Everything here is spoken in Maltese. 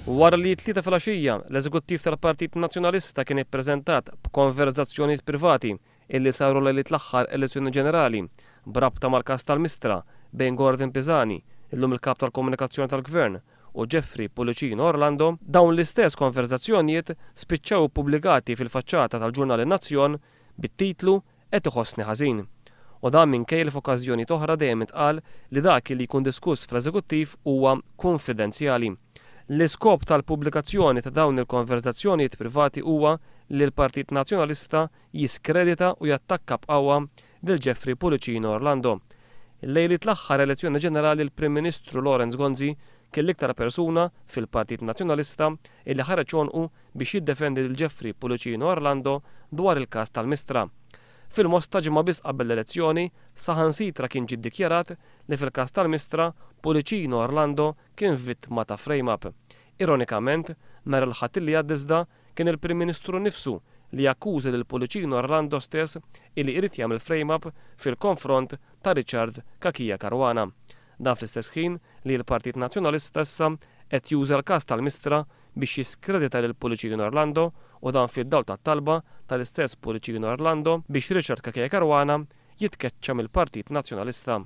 Wara li t-Tlieta filgħaxija, l-Eżekuttiv tal-Partit Nazzjonalista kien ippreżentat b'konverżazzjonijiet privati illi saru lejliet l-aħħar elezzjoni ġenerali b'rabta mal-każ tal-Mistra bejn Gordon Pisani, illum il-Kap tal-Komunikazzjoni tal-Gvern, u Jeffrey Pullicino Orlando, dawn l-istess konverżazzjonijiet spiċċaw ippubblikati fil-faċċata tal-ġurnal In-Nazzjon bit-titlu Qed iħossni ħażin. U dan minkejja li f'okkażjonijiet oħra dejjem intqal li dak li jkun diskuss fl-Eżekuttiv huwa kunfidenzjali. L-iskop tal-pubblikazzjoni ta' dawn il-konverżazzjonijiet privati huwa li l-Partit Nazzjonalista jiskredita u jattakka b'qawwa lil Jeffrey Pullicino Orlando. Lejliet l-aħħar elezzjoni ġenerali l-Prim Ministru Lawrence Gonzi kien l-iktar persuna fil-Partit Nazzjonalista illi ħareġ għonqu biex jiddefendi lil Jeffrey Pullicino Orlando dwar il-każ tal-Mistra. Fil-Mosta ġimgħa biss qabel l-elezzjoni, saħansitra kien ġie ddikjarat li fil-każ tal-Mistra, Pullicino Orlando kien vittma ta' frame-up. Ironikament, nhar il-Ħadd li għadda iżda, kien il-Prim Ministru nnifsu li akkuża lil Pullicino Orlando stess illi irid jagħmel frame-up fil-konfront ta' Richard Cachia Caruana. Dan fl-istess ħin li l-Partit Nazzjonalista issa qed juża l-każ tal-Mistra biex jiskredita lil Pullicino Orlando u dan fid-dawl tat-talba tal-istess Pullicino Orlando biex Richard Cachia Caruana jitkeċċa mill-Partit Nazzjonalista.